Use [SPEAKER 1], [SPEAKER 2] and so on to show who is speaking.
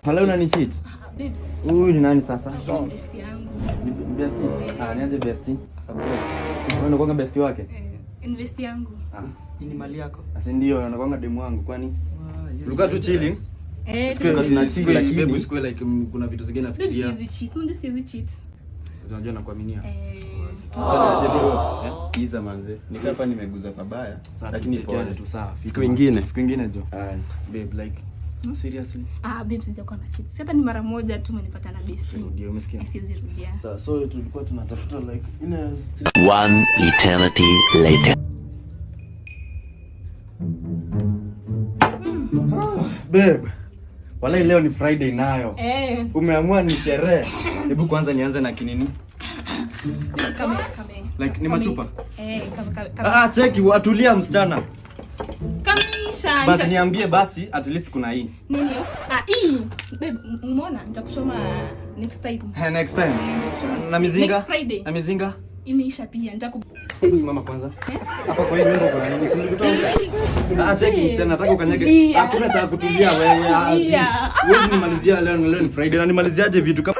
[SPEAKER 1] Hello, unani cheat?
[SPEAKER 2] Ah, babes.
[SPEAKER 1] Huyu ni nani sasa?
[SPEAKER 2] Bestie yangu.
[SPEAKER 1] Ni bestie? Ah, niaje bestie? Wewe unakuanga bestie wake?
[SPEAKER 2] Eh, ni bestie yangu.
[SPEAKER 1] Ah,
[SPEAKER 3] Hii ni mali yako.
[SPEAKER 1] si ndio anakuanga demu wangu kwani? Tulikuwa tu chilling.
[SPEAKER 2] Eh,
[SPEAKER 1] Tulikuwa tuna chill
[SPEAKER 4] Babe,
[SPEAKER 1] lakini
[SPEAKER 4] usikuwe like kuna vitu zingine
[SPEAKER 2] babe,
[SPEAKER 4] nafikiria.
[SPEAKER 2] siwezi cheat. Unajua siwezi cheat.
[SPEAKER 4] Unajua nakuaminia.
[SPEAKER 2] Eh,
[SPEAKER 3] Sasa aje bro? Iza manze. Nikaa hapa nimeguza pabaya.
[SPEAKER 4] Sasa
[SPEAKER 3] Lakini
[SPEAKER 4] tuchekeane
[SPEAKER 3] pole.
[SPEAKER 4] tu sawa.
[SPEAKER 3] Siku ingine.
[SPEAKER 4] Siku ingine jo.
[SPEAKER 1] Aye.
[SPEAKER 4] Babe, like seriously.
[SPEAKER 2] Ah, babe, sijakuwa na cheat. Si hata ni mara moja tu umenipata na bestie.
[SPEAKER 4] Ndio umesikia?
[SPEAKER 2] Eh, siwezi rudia.
[SPEAKER 1] Sawa, so tulikuwa tunatafuta like ile
[SPEAKER 5] One eternity later.
[SPEAKER 1] Babe. Walai leo ni Friday nayo.
[SPEAKER 2] Eh,
[SPEAKER 1] Umeamua ni sherehe. Hebu kwanza nianze na kinini?
[SPEAKER 2] kame kame.
[SPEAKER 1] Like ni machupa?
[SPEAKER 2] Eh, kame kame. Kame.
[SPEAKER 1] Ah, cheki, watulia msichana.
[SPEAKER 2] Kamisha.
[SPEAKER 1] Basi niambie basi at least kuna hii.
[SPEAKER 2] Nini? Ah, hii. Babe, umeona? Nitakuchoma next time.
[SPEAKER 1] Eh, next time. Na mizinga?
[SPEAKER 2] Next Friday.
[SPEAKER 1] Na mizinga?
[SPEAKER 2] Imeisha pia. Nitaku
[SPEAKER 1] Hebu simama kwanza. Hapa kwa hii nyumba kuna nini? Si nilikutoa huko? Ah, cheki msichana, nataka ukanyage.
[SPEAKER 2] Tulia.
[SPEAKER 1] Hakuna cha kutulia wewe. Ah,
[SPEAKER 2] Tulia.
[SPEAKER 1] Huwezi nimalizia leo na leo ni Friday. Na nimaliziaje vitu kama